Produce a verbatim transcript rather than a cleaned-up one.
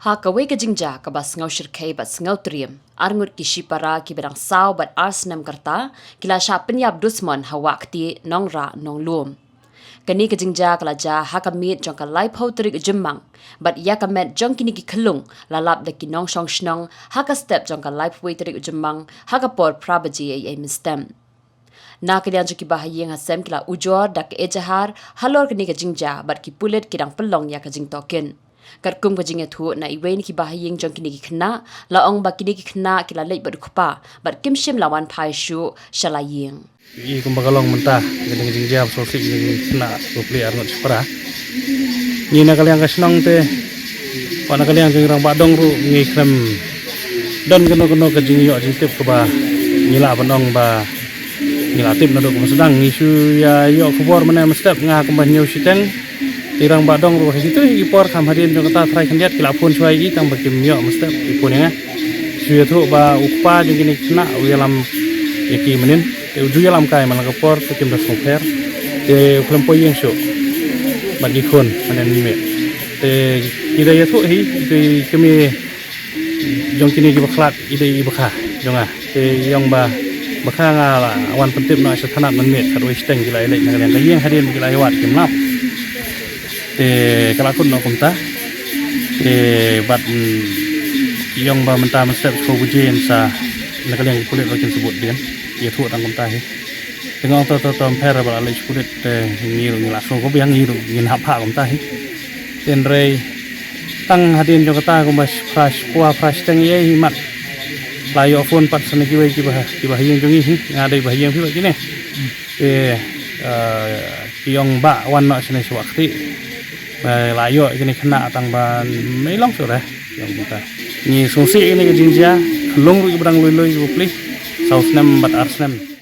Ha kawei ka jingjia kaba sngewshyrkhei bad sngewtriem, arngut ki shipara kiba dang saw bad ar snem ka rta ki la shah pynïap dusmon ha Wahktieh, Nongrah, Nonglum. Kane ka jingjia ka la jia ha ka miet jong ka laiphew tarik u Jymmang, bad ïa ka met jong kine ki khyllung la lap da ki nongshong shnong ha ka step jong ka laiphew wei tarik u Jymmang ha ka por phra baje eiei mynstep. Na ka liang jong ki bahaïing hasem ki la ujor da ka ejahar halor kane ka jingjia bad ki pulit ki dang pynlong ïa ka jingtohkit. Katkum ka jingïathuh na iwei na ki bahaïing jong kine ki khynnah, la ong ba kine ki khynnah ki la leit bad u kpa bad kim shym la wan phai shuh sha la ïing. Ïa kumba ka long mynta, kane ka jingjia ba sngewsih kine ki khynnah bapli arngut shipara. Ngi na ka liang ka shnong te, wat na ka liang jong ngi rangbah dong ruh ngi khlem don kano kano ka jingïoh jingtip kaba ngi lah ban ong ba ngi la tip naduh kaba sdang. Ngi shu ïa ïoh khubor mynne mynstep, nga kumba hynñiew shiteng. Ngi rangbah dong ruh ha kitu hi ki por, kham hadien jong kata trai khyndiat ki la phone shuwa ïa ki, tang ba kim ïoh mynstep ki phone ïa nga. Shu ïathuh ba u kpa jong kine ki khynnah u ïalam ïa ki mynnin. Te u ju ïalam kai man la ka por te kim da sngewpher. Te u khlem poi ïing shuh bad ki khun mynne mynmiet. Te ki da ïathuh hi, ki kmie jong kine kiba khlad i dei i bakha jong nga. Te i ong ba bakha nga la wan pyntip noh sha thanat mynmiet, khatwei shiteng ki la ïaleit na ka liang ka ïing, hadien ba ki la ïawad kim lap. Te ka la kut noh kumta. Te bad, mm, i ong ba mynta mynstep shiphew baje yn sa na ka liang ki pulit ba kin sa bud dien. Ïathuh tang kumta hi. Te nga ong to to to ym pher ba la leit sha pulit, te ngi ruh ngi la sngew khublei, ngi ruh ngin hap phah kumta hi. Hynrei tang hadien jong kata kumba phra, phra shiteng ïa hi mat la ïoh phone pat sa na kiwei kiba, kiba haïing jong ngi hi, nga dei ba haïing phi bad kine. Te, eh, ki ong ba wan noh shane sha Wahktieh. Ba la ïoh kine khynnah tang ba mei long shuh re, ki ong kumta. Ngi sngewsih kine ka jingjia, khyllung ruh kiba dang lui lui kiba pli, saw snem bad ar snem.